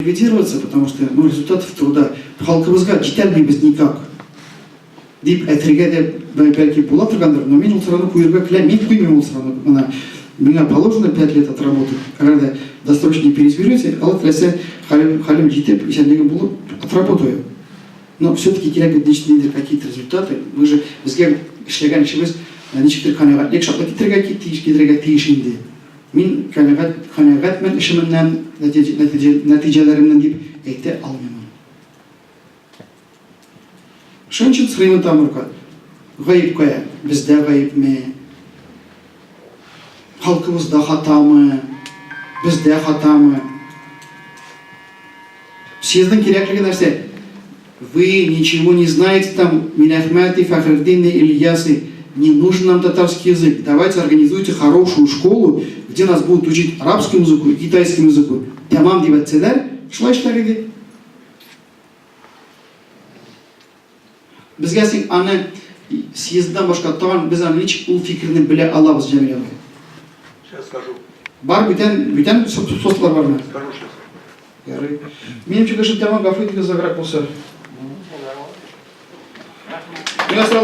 Ликвидироваться, потому что, ну, результатов труда халкыбызга җитәлмибез никак дип әйтергә дә бәлки була торгандыр, но мин ул сорауны куерга теләмим, мин куймыйм ул сорауны. Менә миңа положено 5 лет отработать. Әгәр дә досрочно не переизберете, Алла теләсә, хәлем, хәлем җитеп, исәнлегем булып, отработаю. Но все-таки кирәк бит ниндидер какие-то результаты. Мы же безгә эшләгән эшебез ничектер канәгатьлек, шатлык китерергә тиеш, китерергә тиеш инде. Мин канәгать, канәгатьмен эшемнән, нәтиҗәләремнән дип әйтә алмыймын. Шуның өчен сорыймын Тамурка, гаеп кая? Бездә гаепме? Халкыбызда хатамы? Бездә хатамы? Съездның кирәклеге нәрсә? Вы ничего не знаете там, Минәхмәти, Фәхретдин, Ильясы, не нужен нам татарский язык, давайте организуйте хорошую школу, где нас будут учить арабскому языку и китайскому языку. Тәмам дип әйтсәләр, шулай эшләр иде. Безгә син аны съезддан башка тагын без аны ничек ул фикерне белә алабыз, Җәмил абый? Сейчас скажу. Бар бүтән, бүтән сослар бармы? Скажу сейчас. Ярый. Минем чыгышым тәмам, гафу итегез озаграк булса. Миңа сорау.